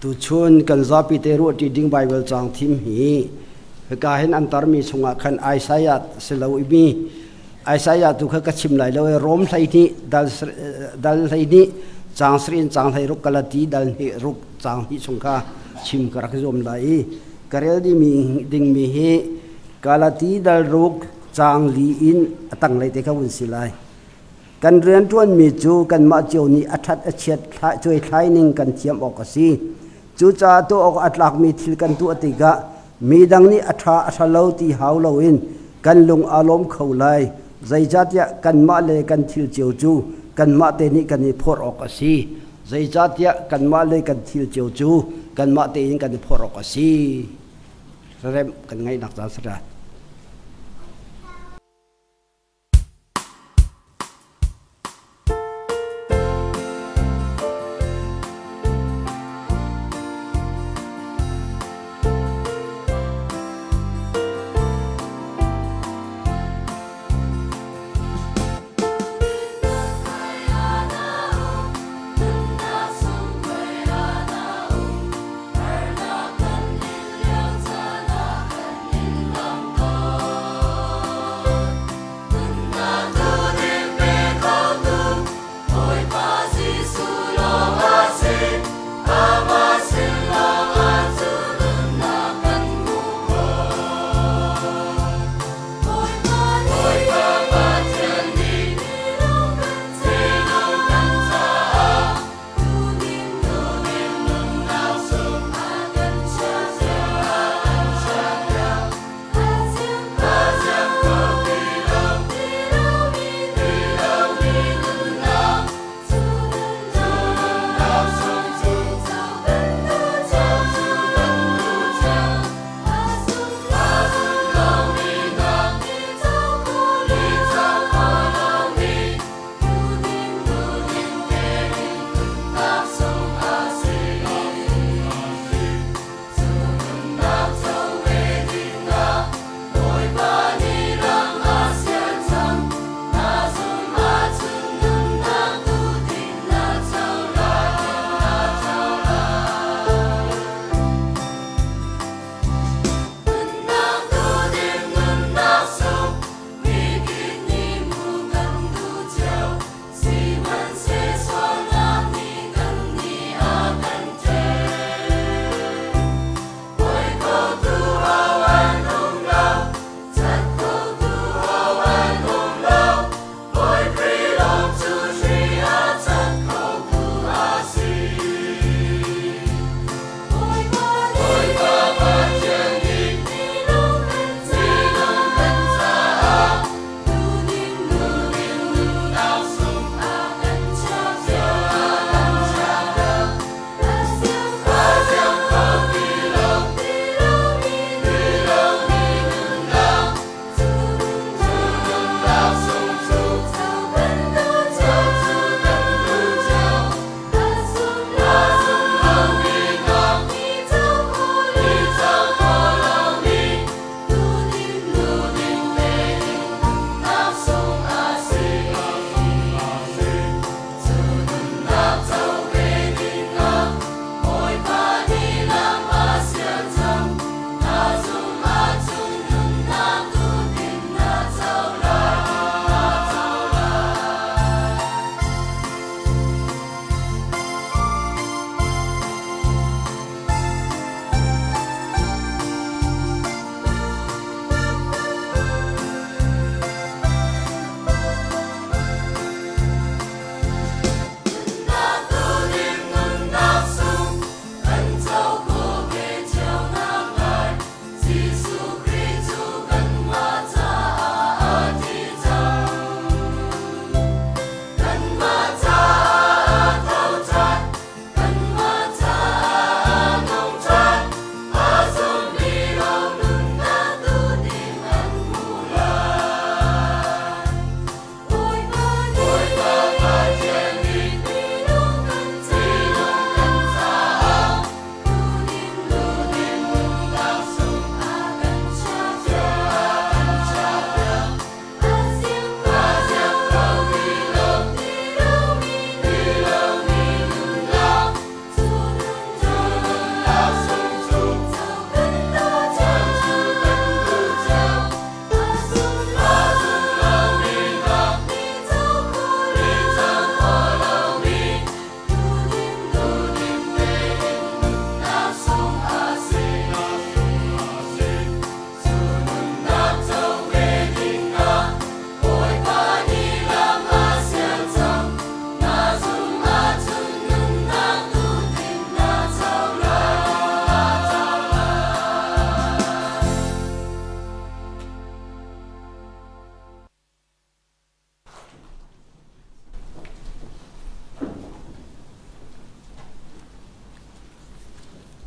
Tuchun kan zapi te ruahṭi ding Baibal caang thim hi hika hin an tarmi chungah khan Isaiah si lo i mi Isaiah tu kha ka chim lai lo i Rom 12 dal dal 12 caang sarih in caang 16 Galati dal hnih ruk caang hnih chung kha chim ka rak zuam lai i ka rel dingmi dingmi hi Galati dal ruk caang li in a tanglei te kha vun si lai. Kan rianṭuanmi cu kanmah cio nih a ṭhat a chiat cuaithlai ning kan thiam awk a si. Cucaah tuah awk a tlakmi thil kan tuah tikah midang nih a ṭha a ṭha lo ti hau loin kan lung aa lawm kho lai. Zeicahtiah kanmah le kan thil cio cu kanmah te nih kan i phorh awk a si. Zeicahtiah kanmah le kan thil cio cu kanmah tein kan i phorh awk a si. Remh kan ngaihnak caan si rat.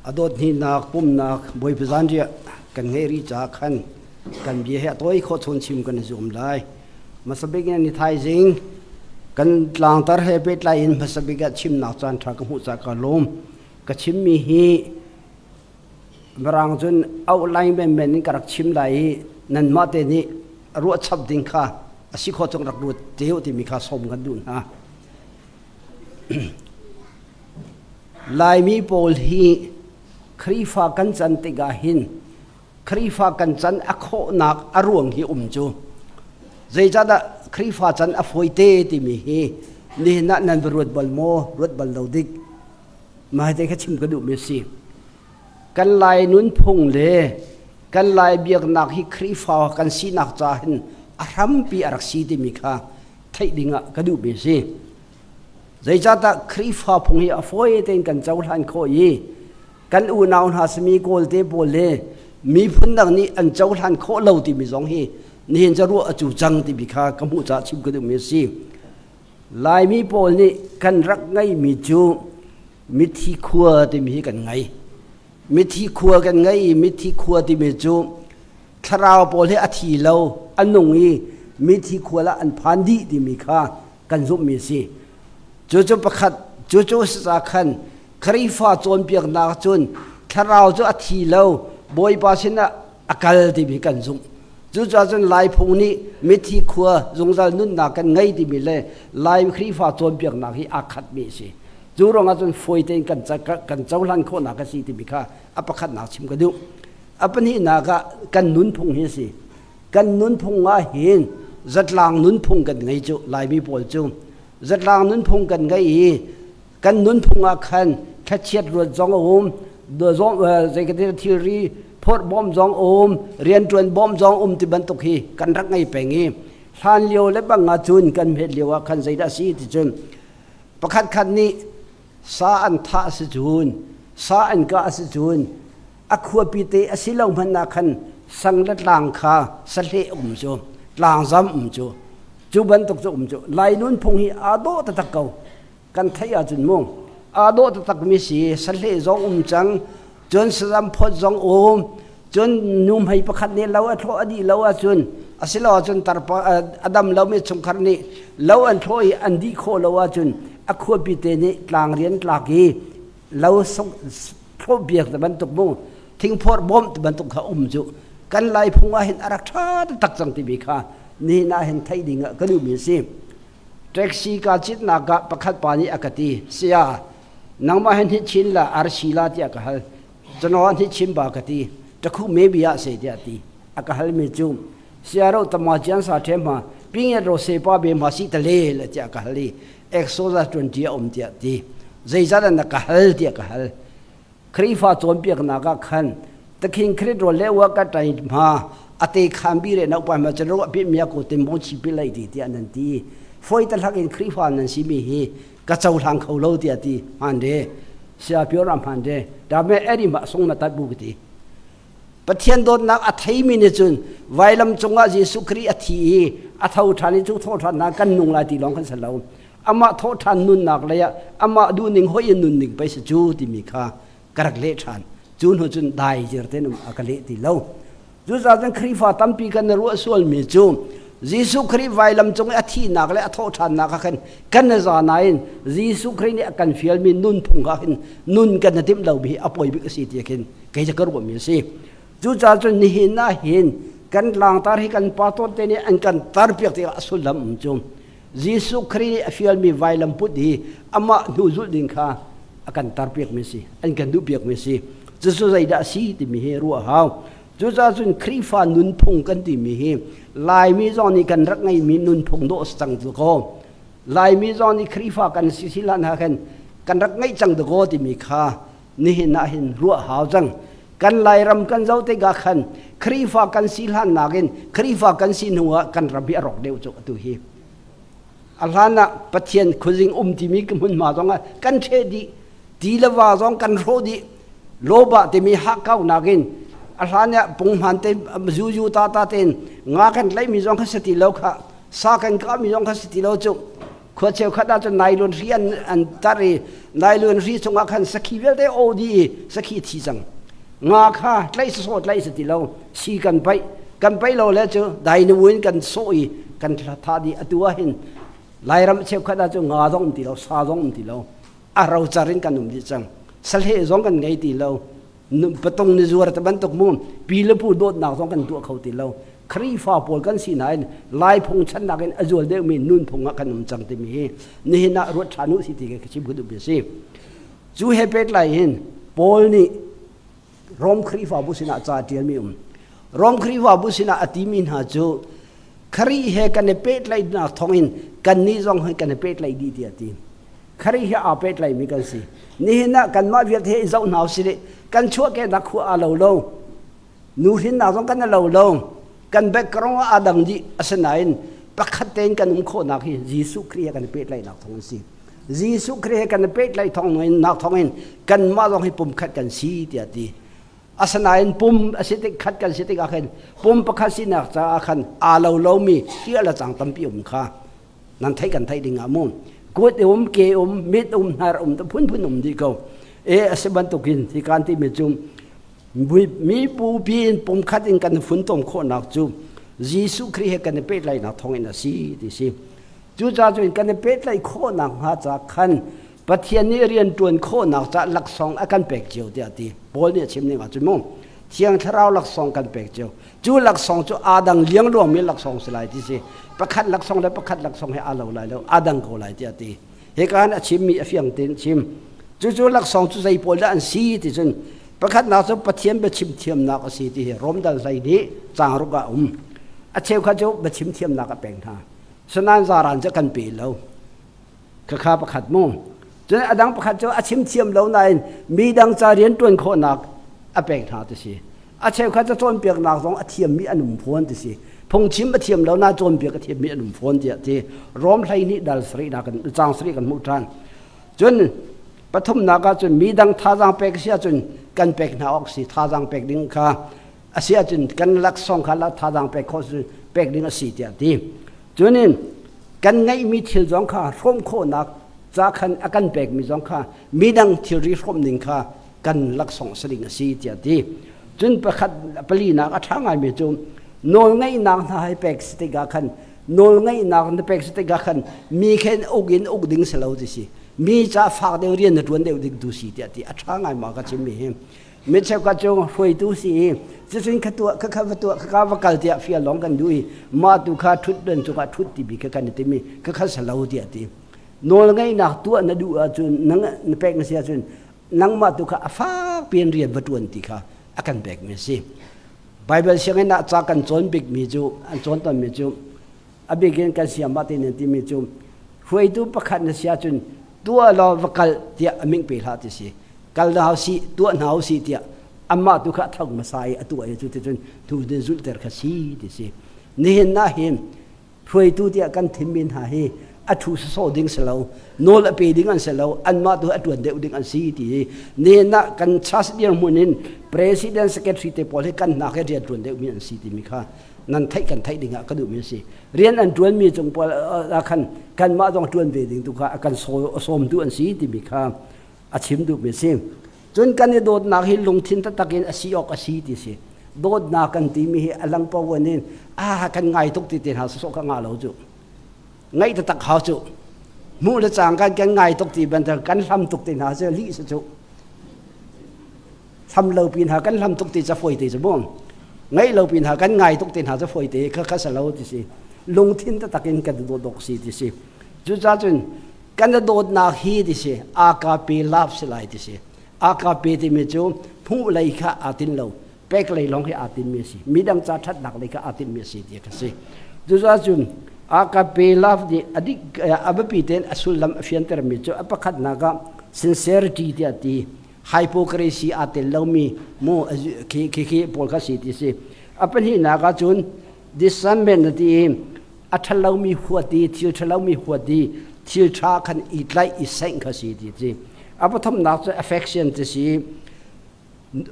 A dawt hnihnak pumnak Bawipa zanriah kan ngeih rih caah khan kan bia he a tawi khawh chung chim kan i zuam lai. Hmasa bik in ni thaizing kan tlangtar he pehtlai in hmasa bik ah chimnak caan ṭha ka hmuh caah ka lawm. Ka chimmi hi Mirang cun outline menmen in ka rak chim lai i nanmah te nih ruah chap ding kha a si khawh chung rak ruat te u timi kha sawm kan duh hna. Laimi pawl hi Khrihfa kan can tikah hin Khrihfa kan can a khawhnak a ruang hi um cu. Zeicahdah Khrihfa can a fawite timi hi nihin ah nan va ruat bal maw, ruat bal lo dik? Mah te kha chim ka duhmi a si. Kan Lai nunphung le kan Lai biaknak hi Khrihfa kan sinak ca hin a hrampi a rak si timi kha theih ding ah ka duhmi a si. Zeicahdah Khrihfa phung hi a fawi tein kan cohlan khawh i kan unau hna simi Kawlte pawl le miphun dang nih an cohlan khawh lo timi zong hi nihin ca ruah a cu cang timi kha ka hmuh caah chim ka duhmi a si. Laimi pawl nih kan rak ngeihmi cu mithi khua timi hi kan ngei. Mithi khua kan ngei i mithi khua timi cu thlarau pawl hi a thi lo, a nung i mithi khua ah an phan dih timi kha kan zumhmi a si. Cucu pakhat, cucu sa khan Khrihfa cawnpiaknak cun thlarau cu a thi lo, Bawipa sinah a kal timi kan zumh. Cucaah cun Lai phung nih mithi khua zungzal nunnak kan ngei timi le Lai Khrihfa cawnpiaknak hi aa khatmi a si. Cu ruangah cun fawi tein kan, kan cohlan khawhnak a si timi kha a pakhatnak chim ka duh. A pahnihnak ah kan nunphung hi a si. Kan nunphung ah hin zatlang nunphung kan ngei cu Laimi pawl cu zatlang nunphung kan ngei i kan nunphung ah khan thlachiat ruat zong a um zei ka thilri phorh bawm zong a um rianṭuan bawm zong um ti bantuk hi kan rak ngei peng i hlan lio le bang ah cun kan hmet lio ah khan zeidah a si ti cun pakhat khat nih sa an thah si cun sa an kah si cun a khuapi te a si lo hmanh ah khan sang le tlang kha sahleh um cu tlangzam um cu cu bantuk cu um cu Lai nunphung hi aa dawh taktak ko kan theih ahcun mu aa dawh taktak mi si sahleh zong um cang cun sazam phawt zong um cun nuhmei pakhat nih lo a thlawh a dih lo ahcun asilo ahcun tarpa a dam lomi chungkhar nih lo an thlawh i an dih khawh lo ahcun a khuapi te nih tlang rian tlak i lo thlawh biak te bantuk mu thingphawr bawmh ti bantuk kha um cu kan lai phung ah hin a rak ṭha tak cang timi kha nihin ah hin theih ding ah ka duhmi a si taxi ka citnak ah pakhat pa nih a ka ti sia nangmah hin hi chin la arsi la tiah ka hal cano hi chin ba ka ti takhu maybe ah se tiah ti a ka hal mi cu sia ro tama chian sa the ma ping ro se pa be ma si tale la tiah ka hal i exosa 20 a um tiah ti zeizat na ka hal tiah ka hal Khrihfa cawnpiaknak ah khan takhin Khrih rawl le wa ka tai ma ate khan bi re na upa ma chalo api mia ko tem mo chi pi lai ti tiah nan ti foi ta hlak in Khrihfa nan si mi hi ka cohlang kho lo tiah ti hman de sia pyo ram hman de da me eri ma song na tat bu ti Pathian dawtnak a theimi nih cun vailam cungah Jesuh Khrih a thi i a tho ṭhan i cu thawhṭhannak kan nung lai ti lawng kan si lo. Amah thawhṭhan nunnak lei ah amah duhning hoih in nunning pei si cu timi kha ka rak leh ṭhan. Cu hnu cun dai zir tein a ka leh ti lo. Cucaah cun Khrihfa tampi kan i ruah sualmi cu Jesuh Khrih vailam cung i a thihnak le a thawhṭhannak ah khan kan i za nain Jesuh Khrih nih a kan fialmi nunphung ah hin nun kan i timh lomi hi a poi bik a si ti khin kei cu ka ruahmi a si. Cucaah cun nihin ah hin kan tlangtar hi kan pa te nih an kan tarpiak tikah a sullam um cu Jesuh Khrih nih a fialmi vailam put hi amah hnu zulh ding kha a kan tarpiakmi a si an kan duhpiakmi a si. Cucu zeidah a si timi hi ruah a hau. Cucaah cun Khrihfa nunphung kan timi hi Laimi zong nih kan rak ngeihmi nunphung dawh si cang dakaw. Laimi zong nih Khrihfa kan si si hlan ah khan kan rak ngeih cang dakaw timi kha nihin ah hin ruah hau cang. Kan Lairam kan zoh tikah khan Khrihfa kan si hlan nakin Khrihfa kan si hnu ah kan ram hi a rawk deuh cu atu hi. A hlan ah Pathian khuazing um timi hmunhma zong ah kan ṭheh dih ti le va zong kan hrawh dih loba timi hakkaunak in a hlan ah punghman te zuzu ta ta tein nga kan tlaihmi zong kha si ti lo kha sa kan kahmi zong kha si ti lo cu. Khua cheukhat ah cun nylon hri an an tar i nylon hri chungah khan sakhi vialte o dih i sakhi thi cang. Nga kha tlaih sawsawh tlaih si ti lo. Si kan paih. Kan paih lo le cu dainu in kan sawh i kan tha dih. Atu ah hin Lairam cheukhat ah cun nga zong um ti lo, sa zong um ti lo. A rocar in kan um dih cang. Sahleh zong kan ngei ti lo. Patung ni zuar te bantuk mu pi le pu dawtnak zong kan tuah kho ti lo. Khrihfa pawl kan si nain Lai phung channak in a zual deuhmi nunphung ah kan um cang timi hi nihin ah ruat ṭhan u si ti ka chim ka duh mi a si. Cu he pehtlai hin Paul nih Rom Khrihfabu sinah ca a ṭialmi um. Rom Khrihfabu sinah a timi hna cu Khrih he kan i pehtlaihnak thawngin kannih zong hi kan i pehtlaih dih tiah a ti. Khrih he aa pehtlaihmi kan si. Nihin ah kanmah vialte he i zoh hna usih kan chuahkehnak khua aa lo lo. Nuhrinnak zong kan i lo lo. Kan background ah aa dang dih. Asinain pakhat tein kan um khawhnak hi Jesuh Khrih he kan i pehtlaihnak thawng an si. Jesuh Khrih he kan i pehtlaih thawng nak thawngin kanmah zong hi pumkhat kan si tiah a ti. Asinain pum a si tik khat kan si tikah khin pum pakhat sinak caah khan aa lo lomi hrial a cang tampi um kha nan theih kan theih ding ah mu kut um ke um mit um hnar um phunphun um dih ko e a si bantukin hi kan timi cu mi pupi in pumkhat in kan funtom khawhnak cu Jesuh Khrih he kan i pehtlaihnak thawngin a si ti si cucaah cun kan i pehtlaih khawhnak hnga ca khan Pathian nih rian ṭuan khawhnak ca laksawng a kan pek cio tiah a ti. Paul nih a chim ning ahcun mu Thiang Thlarau laksawng kan pek cio. Cu laksawng cu aa dang liangluangmi laksawng si lai ti si. Pakhat laksawng le pakhat laksawng he aa lo lai lo, aa dang ko lai tiah a ti. Hika hin a chimmi a fiang tein chim. Cucu laksawng cu zei pawl dah an si ti cun pakhatnak cu Pathian biachim thiamnak a si ti hi Rom dal 12 caang ruk ah a um. A cheukhat cu biachim thiamnak a pek hna. Sinain zaran cu kan pe lo. Khakha pakhat mu. Cun a dang pakhat cu a chim thiam lo nain mi dang ca rian ṭuan khawhnak a pek hna ti si. A cheukhat cu cawnpiaknak zong a thiammi an um fawn ti si. Phungchim a thiam lo nain cawnpiak a thiammi an um fawn tiah ti. Rom 12 dal sarihnak kan caang sarih kan hmuh ṭhan. Cun pathumnak ah cun mi dang thazaang pek si ahcun kan pek hna awk si thazaang pek ding kha a si ahcun kan laksawng kha thazaang pek khawh pek ding a si tiah ti. Cunin kan ngeihmi thil zong kha hrawm khawhnak ca khan a kan pekmi zong kha midang thilri hrawm ning kha kan laksawng si ding a si tiah ti. Cun pakhat palinak a ṭha ngaimi cu nawlngeihnak hna hei pek si tikah khan nawlngeihnak na pek si tikah khan mi khen uk in uk ding si lo ti si. Mi ca fak deuh rian na ṭuan deuh ding tu si tiah ti. A ṭha ngai ma ka chimmi hi. Mi cheukhat cu hruaitu si i cucun kha tuah kha kha va tuah kha ka va kal tiah fial lawng kan duh i mah tu kha ṭhut don cungah ṭhut timi kha kan i tim i kha kha si lo tiah ti. Nawlngeihnak tuah na duh ahcun nang na pek na si ahcun nangmah tu kha a fak piin rian va ṭuan ti kha a kan pekmi a si. Baibal sianginn ah ca kan cawn bikmi cu an cawn tawnmi cu a bikin kan siamah te nan timi cu hruaitu pakhat na si ahcun tuah law va kal tiah a ming pe hlah ti si. Kal hna usih tuah hna usih tiah amah tu kha a tho hmasa i a tuah i cu ticun tu din zulhter kha si ti si. Nihin ah hin hruaitu tiah kan thimmi hna hi a thu sawsawh ding si lo, nawl a pe ding an si lo, anmah tu a ṭuan deuh ding an si ti hi nihin ah kan church dirhmun in president secretary te pawl hi kan hnak he rian ṭuan deuhmi an si timi kha nan theih kan theih ding ah ka duhmi a si. Rian an ṭuanmi cung pawl ah khan kanmah zong ṭuan ve ding tu kha a kan sawmtu an si timi kha a chim duhmi a si. Cun kan i dawtnak hi lungthin taktak in a si awk a si ti si. Dawtnak kan timi hi a lang pawan in ah kan ngai tuk ti te hna sawsawh ka ngah lo cu. Ngaih taktak hau cu. Hmuh le cang kan kan ngai tuk ti bantuk kan hlam tuk ti hna cu lih si cu. Hlam lo pin ha kan hlam tuk ti ca fawi te cu mu. Ngaih lo pin ha kan ngai tuk ti hna cu fawi te kha kha sa lo ti si. Lungthin taktak in kan dawt dawk si ti si. Cucaah cun Kan i dawtnak hi ti si agape love si lai ti si. Agape timi cu hmuh lei kha aa tin lo, pek lei lawng hi aa tinmi a si. Midang ca ṭhatnak lei kha aa tinmi a si ti kha si. Cucaah cun agape love nih a dik a biapi tein a sullam a fiantermi cu a pakhatnak ah sincerity tiah ti hypocrisy aa tel lomi mu khi khi pawl kha si ti si. A pahnihnak ah cun discernment na ti i a ṭhalomi huat i thil ṭhalomi huat i thil ṭha khan i tlaih i sengh kha si ti ci. A pathumnak cu affection ti si.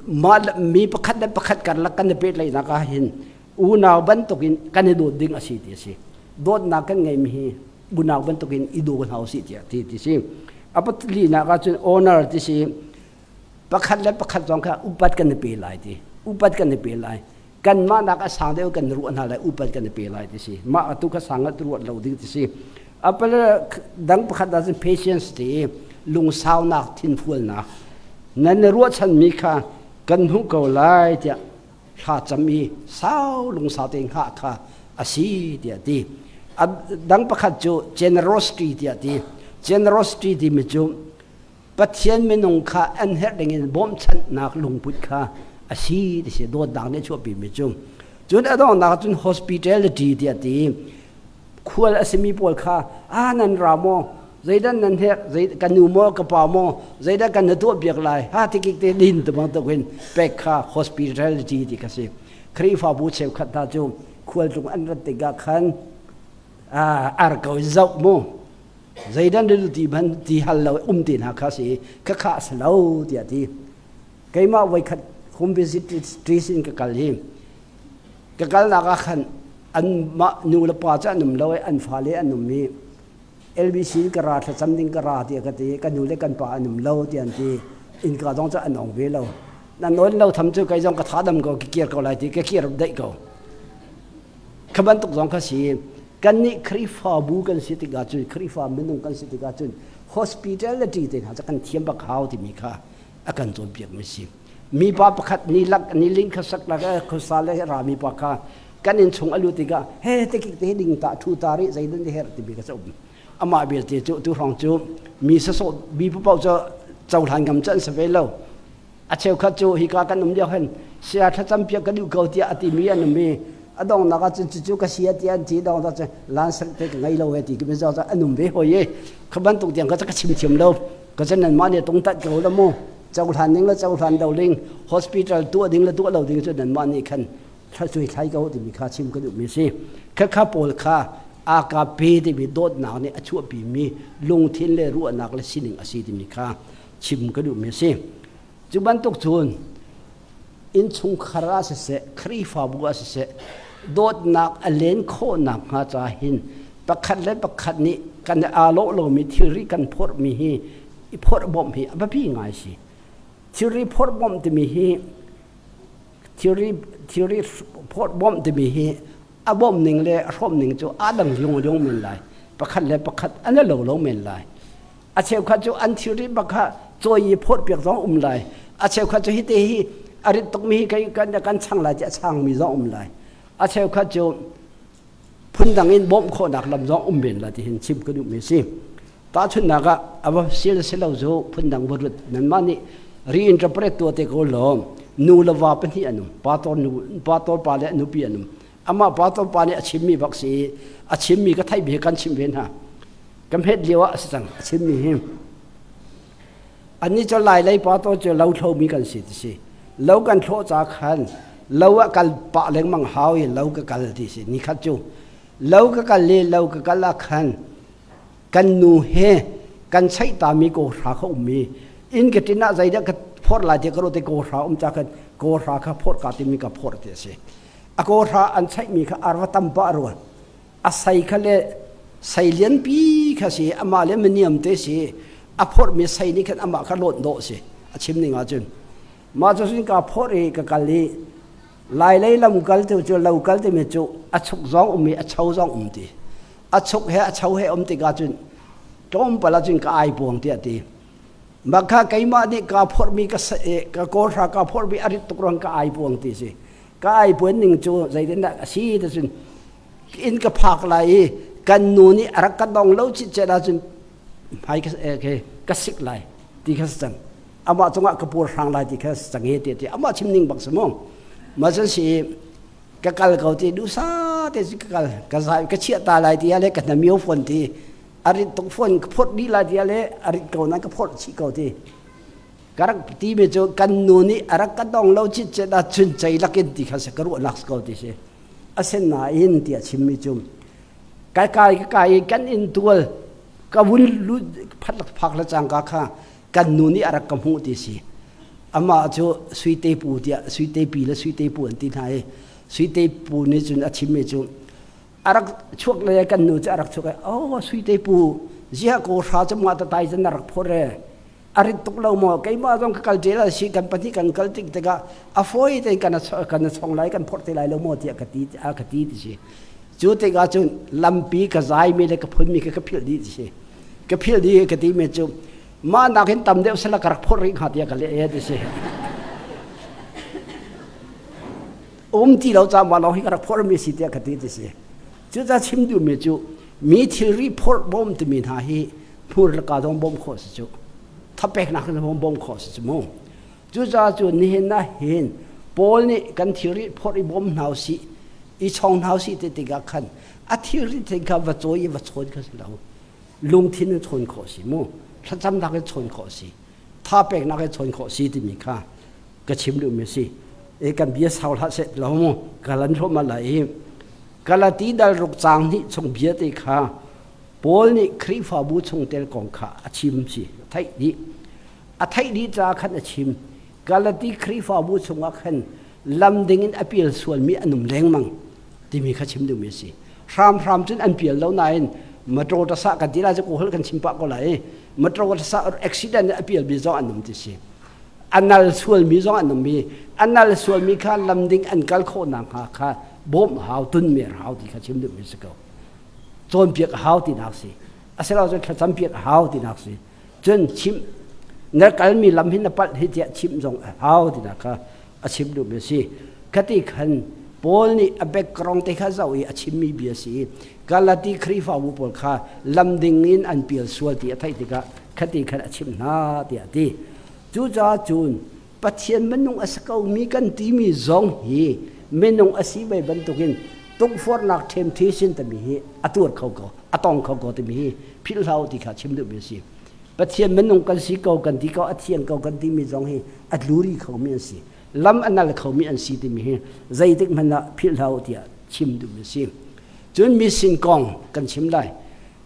Mah mi pakhat le pakhat karlak kan i pehtlaihnak ah hin unau bantukin kan i dawt ding a si ti a si. Dawtnak kan ngeimi hi. Unau bantukin i daw hna usih tiah ti ti si. A palinak ahcun honor ti si. Pakhat le pakhat zong kha upat kan i pe lai ti. Upat kan i pe lai. Kanmah nak a sang deuh kan ruah hna lai upat kan i pe lai ti si. Mah atu kha sang ah ruat lo ding ti si. A dang pakhat ahcun patience ti i lungsaunak thinfualnak. Nan ruahchanmi kha kan hmuh ko lai tiah thla cam i sau lungsau tein hngah kha a si tiah ti. A dang pakhat cu generosity tiah ti. Generosity timi cu Pathian minung kha an herh dingin bawmchanhnak lungput kha a si ti si dawtnak nih a chuahpimi cu. Cun a donghnak cun hospitality tiah ti. Khual a simi pawl kha a nan ra maw zeidah nan herh zei ka nu maw ka pa maw zeidah kan na tuah piak lai ha tikik te din te bantuk in pek kha hospitality ti kha si Khrihfabu cheukhat hna cu khualtlung an rat tikah khan ar ko in zoh mu zeidah na ti ban ti hal lo um ti hna kha si kha kha si lo tiah ti keimah voikhat home visit in ka kal hi Ka kalnak ah khan anmah nu le pa cu an um lo i an fale an um i LBC in ka ra thlacam ding ka ra tiah ka ti ka nu le kan pa an um lo tiah an ti innka zong cu an ong ve lo nan nawn lo tham cu kei zong ka tha dam ko ka kir ko lai ti ka kir daih ko kha bantuk zong kha si kannih Khrihfabu kan si tikah cun Khrihfa minung kan si tikah cun hospitality te hna cu kan thiam bak hau timi kha a kan cawnpiak mi si mipa pakhat ni lak ni ling kha sak lak khuasa le rami pa kha kan inn chung alu tikah he tekik te ding ta thu ta ri zeidan de her timi ka um amah belte cu tu hrong cu mi saso mi pau cu cohlan ngam chan se ve lo a cheukhat cu hika kan um lio hen sia thlacam piak ka duh ko tiah ati mi an um i a dong nak ah cun cucu ka sia ti an ti dong ta cun lan sar te ka ngei lo he ti ki mi zo an um ve hoi e kha bantuk tiang ka ka chim thiam lo ka cun nan mah nih tung tat ko la mu cohlan ding le cohlan lo ding hospital tuah ding le tuah lo ding cu nanmah nih khan thlacui thlai ko timi kha chim ka duhmi si khakha pawl kha AKP timi dawtnak nih a chuahpimi lungthin le ruahnak le sining a si timi kha chim ka duhmi si cu bantuk cun innchungkhar ah siseh Khrihfabu ah siseh dawtnak a len khawhnak hnga ca hin pakhat le pakhat nih kan aa lawh lomi thilri kan phorhmi hi i phorh bawmh hi a biapi ngai si thilri phorh bawmh timi hi thilri thilri phorh bawmh timi hi a bawmh ning le a hrawm ning cu aa dang liung liung men lai pakhat le pakhat an i lo lo men lai a cheukhat cu an thilri bak kha cawi i phorh piak zong um lai a cheukhat cu hite hi a rit tukmi hi kan kan chang lai ti a changmi zong um lai a cheukhat cu phundang in bawmh khawhnak lam zong um men la ti hin chim ka duhmi si tahchunhnak ah a va sil si lo cu phundang va rut nanmah nih reinterpret tuah te ko law nu le va pahnih an um pastor nu pastor pa le nupi an um amah pastor pa nih a chimmi bak si a chimmi ka theih bi kan chim ve hna ka hmet lio ah a si cang a chimmi hi Annih cu lai lei pa to cu lo thlomi kan si ti si. Lo kan thlawh ca khan lo ah kal pah lengmang hau i lo ka kal ti si. Nikhat cu lo ka kal i lo ka kal ah khan kan nu he kan cheih tami kawhra kha um i inn ka tin ah zeidah ka phorh lai ti ka ruah te kawhra um ca khan kawhra kha phorh ka timi ka phorh ti a si. A kawhra an cheihmi kha arva tam pah rua. A sei kha le sei lianpi kha si amah le miniam te si a phorhmi sei nih khan amah kha lawnh dawh si a chim ning ahcun mah cu sin ka phorh i ka kal i lai lei lam kal tu cu lo kal timi cu a chuk zong um i a cho zong um ti a chuk he a cho he um tikah cun tlawmpal ahcun ka ai puang tiah ti mah kha keimah nih ka phorhmi ka ka kawlhra ka phorhmi a rit tuk ruang ka ai puang ti si ka ai puan ning cu zeitindah a si ti cun inn ka phak lai i kan nu nih a rak ka dong lo citcet ahcun hmai ka ka sik lai ti kha si cang amah cungah ka pur hrang lai ti kha si cang he ti ti amah chim ning bak si mu ma cun si ka kal ko ti dusa te si ka kal ka zai ka chiah ta lai ti ale ka hnamio phone ti arit tuk phone ka phot di lai ti ale arit ko nan ka phot chi ko ti ka rak ti mi cu kan nu nih a rak ka dong lo citcet ahcun cei lakin ti kha si ka ruahnak si ko ti si Asinain tiah chimmi cu kai kai ka kai i kan inntual ka vun lut phat phak le cangka kha kan nu nih a rak ka hmuh ti si. Amah cu Suite pu tiah Suite pi le Suite pu an ti hna i Suite pu nih cun a chimmi cu A rak chuak le kan nu cu a rak chuak i, oh Suite pu, ziah ko hra cu mah ta tai cun na rak phor e. A rit tuk lo maw? Keimah zong ka kal ṭel a si kan pahnih kan kal tik tikah a fawi tein kan kan chong lai kan phorh te lai lo maw tiah ka ti a ka ti ti si. Cu tikah cun lampi ka zaimi le ka phunmi kha ka philh dih ti si. Ka philh dih ka timi cu mah nakin tam deuh sala ka rak phorh rih hnga tiah ka leh e ti si. Um ti lo ca mah lawng hi ka rak phorhmi si tiah ka ti ti si. Cucaah chim duhmi cu mi thilri phorh bawm timi hna hi hmur le ka zong bawm khawh si cu. Thapeknak zong bawm khawh si cu mu. Cucaah cu nihin ah hin Paul nih kan thilri phorh i bawm hna usih, i chong hna usih ti tikah khan a thilri thing kha va cawi i va chawn kha si lo. Lungthin in chawn khawh si mu. Thlacamnak in chawn khawh si. Tha peknak in chawn khawh si timi kha ka chim duhmi a si. E kan bia sau hlah seh lo mu kalan hruahmah lai i Galati dal ruk caang hnih chung bia te kha Paul nih Khrihfabu chungtel kong kha a chim si a theih dih. A theih dih caah khan a chim. Galati Khrihfabu chungah khan lam ding in a pial sualmi an um lengmang timi kha chim duhmi a si. Hramhram cun an pial lo nain motor tasa kan ti lai cu kawl kan chim pah ko lai i motor tasa accident a pialmi zong an um ti si. A nal sualmi zong an um i a nal sualmi kha lam ding an kal khawh nakhnga kha bawmh hau tunmer hau ti kha chim duhmi si ko. Cawnpiak a hau tinak si. Asilo cun thlacampiak a hau tinak si. Cun chimh na kalmi lam hi na palh hi tiah chimh zong a hau tinak kha a chim duhmi a si. Khati khan Paul nih a background te kha zoh i a chimmi bia si i Galati Khrihfabu pawl kha lam ding in an pial sual ti a theih tikah khati khan a chimh hna tiah a ti. Cucaah cun Pathian minung a si komi kan timi zong hi minung a si ve bantukin tukforhnak ṭhemṭhi sin timi hi a tuar kho ko, a tong kho ko timi hi philh hlah u ti kha chim duhmi a si. Pathian minung kan si ko kan ti ko, a thiang ko kan timi zong hi a tluri khomi an si. Lam a nal khomi an si timi hi zeitik hmanh ah philh hlah u tiah chim duhmi a si. Cun mission kong kan chim lai.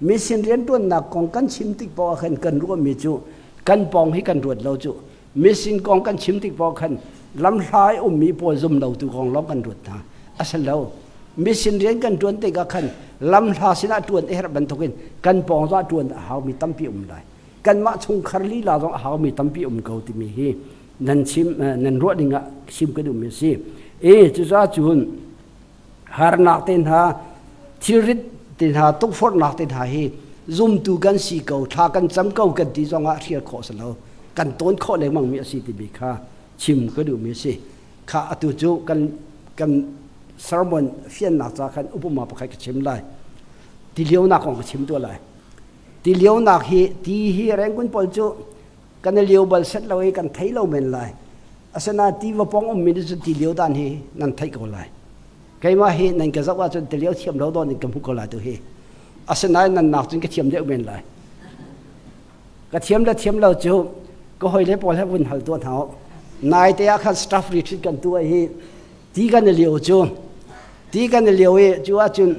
Mission rianṭuannak kong kan chim tik paoh ah khan kan ruahmi cu kan pawng hi kan ruat lo cu Mission kong kan chim tik paoh khan lamhla i ummi pawl zum lo tu kong lawng kan ruat hna. A si lo. Mission rian kan ṭuan tikah khan lamhla sinah ṭuan a herh bantukin kan pawng zongah ṭuan a haumi tampi um lai. Kanmah chungkhar lila zong a haumi tampi um ko timi hi nan chim nan ruah ding ah chim ka duhmi a si. E cucaah cun harnak te hna thilrit te hna tukforhnak te hna hi zumtu kan si ko thla kan cam ko kan ti zongah hrial khawh si lo kan tawn khawh lengmang mi a si timi kha chim ka duhmi a si kha atu cu kan kan sermon fiannak ca khan upama pakhat ka chim lai ti lionak kong ka chim tuah lai ti lionak hi ti hi rengkun pawl cu kan i lio bal set lo i kan thei lo men lai asinain tiva pong ummi nih cun ti lio dan hi nan theih ko lai keimah hi nan ka zoh ahcun ti lio thiam lo dawn in ka hmu ko lai tu hi asinain nan nak cun ka thiam deuh men lai ka thiam le thiam lo cu ka hoi le pawl he vun hal tuah hna u nai te ah khan staff retreat kan tuah hi ti kan i lio cu ti kan i lio i cu ahcun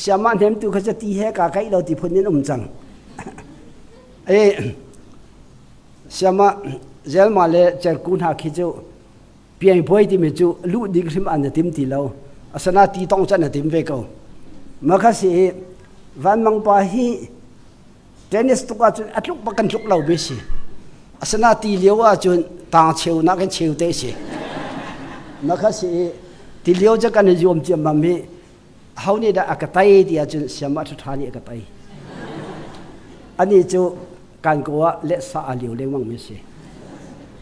siamah hnemtu kha cu ti he ka kaih lo ti phun in um cang E siama zelma le cerku hna khi cu piang puai timi cu luh ding hrim an tim ti lo asana ti tong chan a tim ve ko makha si i vanmang pa hi tennis tuk ahcun a tluk bak kan tluk lo mi si asana ti lio ahcun tang cheu nak in cheu te si makha si i ti lio cu kan i zuam ciammam hi Ho nih dah a ka tei ti ahcun siamah ṭhaṭha nih a ka tei. Anih cu kan ko ah lehsa aa lio lengmang mi a si.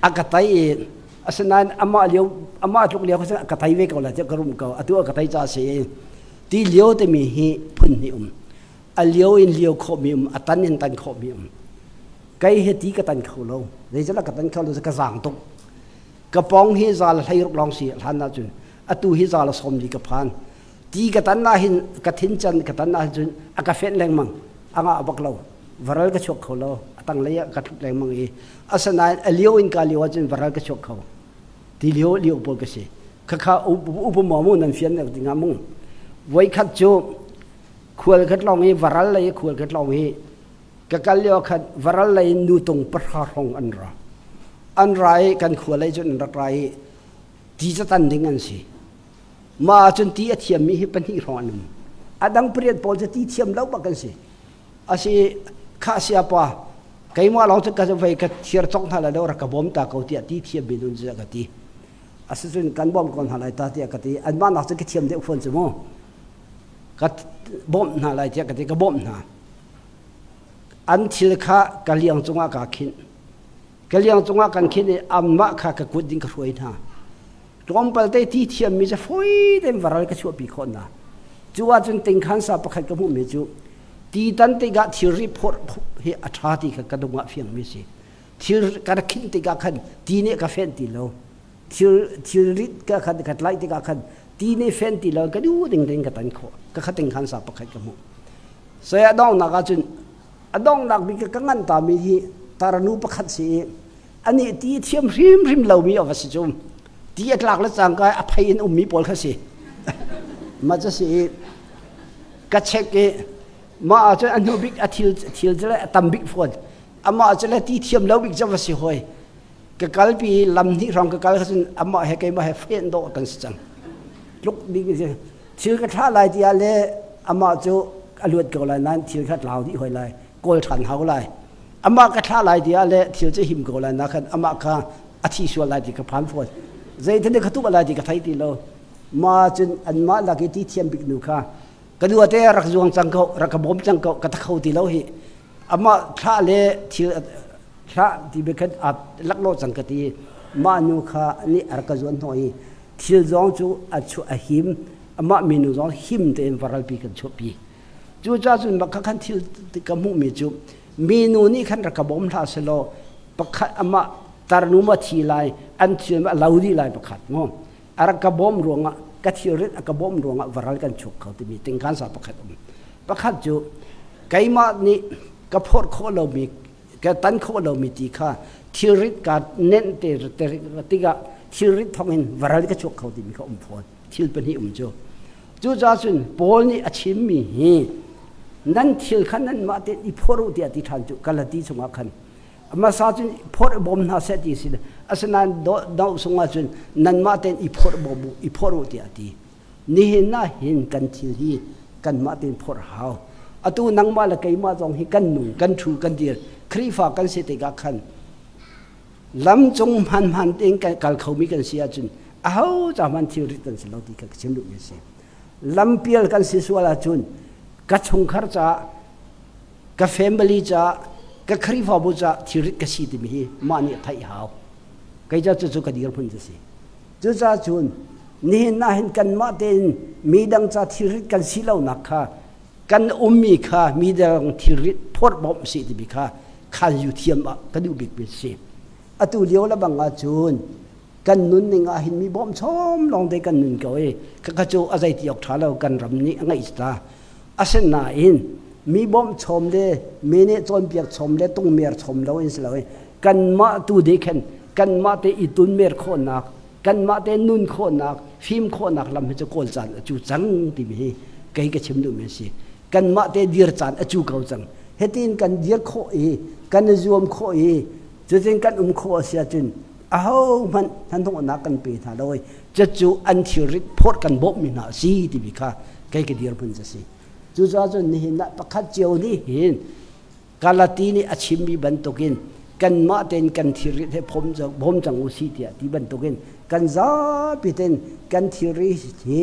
A ka tei i asinain amah lio amah tluk lio kha a ka tei ve ko lai tiah ka rum ko. Atu a ka tei ca si i ti lio timi hi phun hnih um. A lio in lio khawhmi um, a tan in tan khawhmi um. Kei hi ti ka tan kho lo. Zeicahtiah ka tan kho lo ka zaang tuk. Ka pong hi zal hlei ruk lawng si hlan ahcun atu hi za la sawm li ka phan ti ka tan ah hin ka thin can ka tan ah cun a ka fenh lengmang a ngah bak lo varal ka chuak kho lo a tang lei ah ka thut lengmang i asinain a lio in ka lio ahcun varal ka chuak kho ti lio lio pawl ka si khakha upa mu nan fian deuh ding ah mung voi khat cu khual khat lawng i varal lei khual khat lawng hi ka kal lio khat varal lei in nu tung pahra hrawng an ra an ra i kan khua lei cun an rak ra i Ti cu tan ding an si. Mah ahcun ti a thiammi hi pahnih hrawng an um. A dang pariat pawl cu ti thiam lo bak kan si. Asi kha siapa keimah lawng cu ka vei ka thiar cong hna lai lo rak ka bawm ta ko tiah ti thiam mi nun cu ka ti. Asicun kan bawm ko hna lai ta tiah ka ti. Anmah nak cu ka thiam deuh fawn cu mu. Ka bawmh hna lai tiah ka ti ka bawmh hna. An thil kha ka liang cungah kaa khinh. Ka liang cungah kan khinh i anmah kha ka kut ding ka hruai hna. Tlawmpal te ti thiammi cu fawi tein varal ka chuahpi khawh hna. Cu ahcun tingkhan sa pakhat ka hmuhmi cu ti tan tikah thilri phorh hi a ṭha ti kha ka lung ah fiangmi a si. Thil ka rak khinh tikah khan ti nih ka fenh ti lo. Thil thilrit ka khan ka tlaih tikah khan ti nih fenh ti lo ka duh ding tein ka tan khawh. Ka kha tingkhan sa pakhat ka hmuh. Saya donghnak ahcun a donghnak bik ka ngan tami hi tarnu pakhat si i anih ti thiam hrimhrim lomi a va si cu ti a tlak le cangka a phei in ummi pawl kha si ma cu si i ka check i mah ahcun a hnu bik a thil thil cu le a tam bik fawn amah cu le ti thiam lo bik cu va si hoi ka kalpi lam hnih hrawng ka kal kha cun amah he keimah he fen dawh kan si cang tluk ding thil ka thlah lai tiah le amah cu a luat ko lai nain thil kha tlau dih hoi lai kawl ṭhan hau lai amah ka thlah lai tiah le thil cu him ko lai na khan amah kha a thi sual lai ti ka phan fawn zeitin ka tuah lai ti ka thei ti lo ma cun anmah lak i ti thiam bik nu kha ka nu te rak zuang cang ko rak ka bawm cang ko ka ta kho ti lo hi amah thlah le thil thlah ti be khan a laklawh cang ka ti mah nu kha nih a rak ka zuan hnawh i thil zong cu a chu a him amah minu zong him tein varalpi kan chuahpi cucaah cun mah kha khan thil ka hmuhmi cu minu nih khan rak ka bawm hlah selaw pakhat amah tarnu ma thi lai an thil ma lo dih lai pakhat ngo a rak ka bawm ruangah ka thilrit a ka bawm ruangah varal kan chuak kho timi tingkan sa pakhat um pakhat cu keimah nih ka phorh khawh lomi ka tan khawh lomi ti kha thilrit ka nenh te tikah thilrit thawngin varal ka chuak kho timi kha um fawn thil pahnih um cu cucaah cun Paul nih a chimmi hi nan thil kha nanmah tein i phorh u tiah ti ṭhan cu Galati chungah khan hmasa cun phorh bawm hna seh ti si asinain do sungah cun nanmah tein i phorh bawm u i phorh u tiah a ti nihin ah hin kan thil hi kanmah tein phorh hau atu nangmah le keimah zong hi kan nung kan ṭhu kan dir Khrihfa kan si tikah khan lamcung hmanhman tein kal khomi kan si ahcun aho ca hmanh thilrit kan si lo ti kha ka chim duhmi a si lampial kan si sual ahcun ka chungkhar caah ka family caah ka Khrihfabu caah thilrit ka si timi hi mah nih theih hau kei ca cu ka dirhmun cu si cucaah cun nihin ah hin kanmah tein midang ca thilrit kan si lonak kha kan ummi kha midang thilrit phorh bawmh si timi kha khan yu thiam ah ka duh bik mi si atu lio le bang ah cun kan nun ning ah hin mi bawm chom lawng te kan nun ko i khakha cu a zei ti awk ṭha lo kan ram nih a ngeih ta asinain mi bawmh chom le mi nih cawnpiak chom le tungmer chom lo in si lo i kanmah tu dih khan kanmah te i tunmer khawhnak kanmah te nun khawhnak fim khawhnak lam hi cu kawl caan a cu cang timi hi kei ka chim duhmi a si kanmah te dir caan a cu ko cang hitin kan dir khawh i kan i zuam khawh i cutin kan um khawh a si ahcun ahohmanh hnahnawhnak kan pe hna lo i cucu an thilrit phawt kan bawmhmi hna a si timi kha kei ka dirhmun cu a si cucaah cun nihin ah pakhat cio nih hin Galati nih a chimmi bantukin kanmah tein kan thilrit he bawm cang u si tiah ti bantukin kan zapi tein kan thilri hi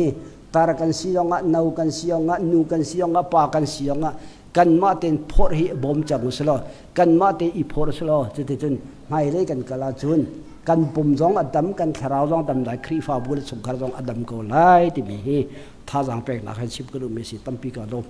tar kan si zongah no kan si zongah nu kan si zongah pa kan si zongah kanmah tein phorh hi bawm cang u selaw kanmah tein i phorh selaw cuticun hmailei kan kal ahcun kan pum zong a dam kan thlarau zong dam lai Khrihfabu le chungkhar zong a dam ko lai timi hi thazaang peknak han chim ka duhmi si tampi ka lawm.